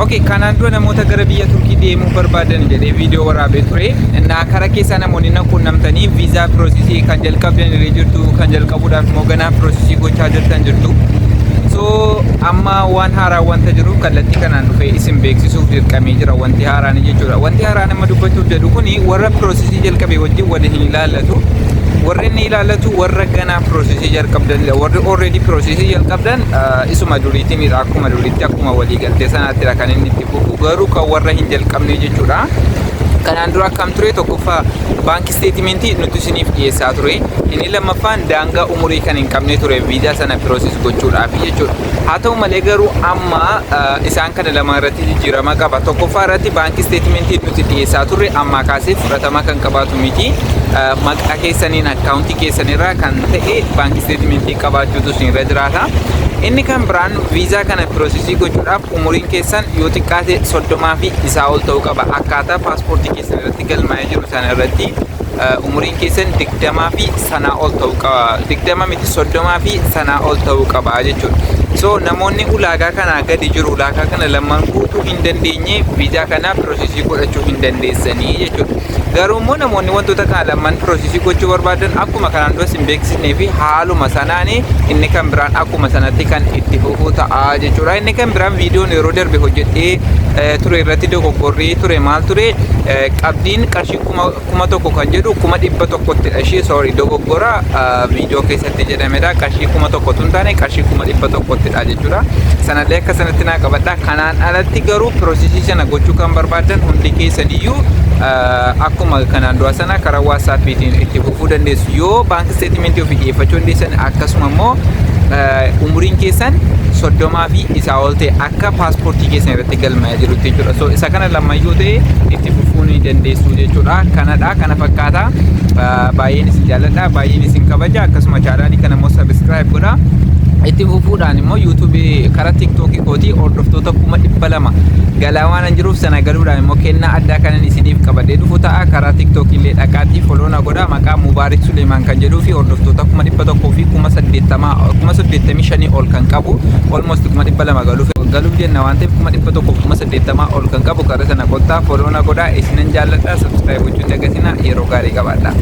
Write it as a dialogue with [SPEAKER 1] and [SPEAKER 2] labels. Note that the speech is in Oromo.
[SPEAKER 1] Okay, kanaan dura namoota gara biyya Turkii deemuu barbaadan jedhee viidiyoo waraabee ture. Na karaa keessaa namoonni na quunnamtanii viizaa processii kan jalqabdan irra jirtu, kan jalqabuudhaaf immoo ganaa processii gochaa jirtan jirtu. So amma waan haaraa wanta jiruuf kallattii kanaan dhufee isin beeksisuuf dirqamee jira wanti haaraan jechuudha. Wanti haaraan amma dubbachuuf jedhu kuni warra processii jalqabe wajjin wal hin ilaallatu. Warri inni ilaallatu warra ganaa processii jalqabdanidha. Warri already processii jalqabdan isuma duriitiinidha. Akkuma duriitti, akkuma walii galtee sanaattidha kan inni itti fufu. Garuu kan warra hin jalqabne jechuudha. Kanaan dura akkam ture? Tokkoffaa, bank statementii nuti isiniif dhiyeessaa ture. Inni lammaffaan daangaa umurii kan hin qabne ture viizaa sana process gochuudhaaf jechuudha. Haa ta'u malee garuu amma isaan kana lama irratti jijjiirama qaba. Tokkoffaa irratti bank statementii nuti dhiyeessaa turre ammaa kaasee fudhatama kan qabaatu miti. Maqaa keessaniin akkaawuntii keessanirraa kan ta'e bank statementii qabaachuutu isinirra jiraata. Inni kan biraan viizaa kana processii gochuudhaaf umuriin keessan yoo xiqqaate 30 fi isaa ol ta'uu qaba. Akkaataa paaspoortii keessan irratti galmaa'ee jiru sana irratti umuriin keessan 20 fi sanaa ol ta'uu qaba. 20 miti, 30 fi sanaa ol ta'uu qaba jechuudha. So namoonni ulaagaa kanaa gadi jiru, ulaagaa kana lamaan guutuu hin dandeenye, viizaa kana processii godhachuu hin dandeessanii jechuudha. Garuu immoo namoonni wantoota kana lamaan processii gochuu barbaadan akkuma kanaan dura isin beeksisnee fi haaluma sanaan inni kan biraan akkuma sanatti kan itti fufuu ta'a jechuudha. Inni kan biraan viidiyoon yeroo darbe hojjedhee ture irratti dogoggorrii ture maal ture? Qabdiin qarshii 1000 kan jedhu 100,000ttidha. Ishee sorry, dogoggora viidiyoo keessatti jedhamedha. Qarshii 1000 tun taane qarshii 100,000ttidha jechuudha. Sanallee akka sanatti naa qabadha. Kanaan alatti garuu processii sana gochuu kan barbaadan hundi keessaniyyuu akkuma kanaan dura sana karaa WhatsAppiitiin itti fufuu dandeessu. Yoo bank statementii ofii dhiyeeffachuu dandeessan, akkasuma immoo umuriin keessan 30 fi isaa ol ta'e akka paaspoortii keessan irratti galmaa'ee jirutti jechuudha. So isa kana lammayyuu ta'e itti fufuu ni dandeessu jechuudha. Kanadha, kana fakkaata. Baay'een isin jaalladha, baay'een isin kabaja. Akkasuma channelii kana immoo subscribe godha. Itti fufuudhaan immoo YouTubeii karaa TikTokii kootii hordoftoota 200,000 galaa waan hin jiruuf, sana galuudhaan immoo kennaa addaa kanan isiniif qabadhee dhufu ta'a. Karaa TikTokii illee dhaqaatii follow na godha. Maqaa Mubaarik Suleemaan kan jedhuu fi hordoftoota 180,000, 85,000 ol kan qabu, almost 200,000 galuuf jenna waan ta'eef, 180,000 ol kan qabu karaa sana kottaa follow na godha. Isinan jaalladha. Subscribe gochuun dagatina. Yeroo gaarii qabaadha.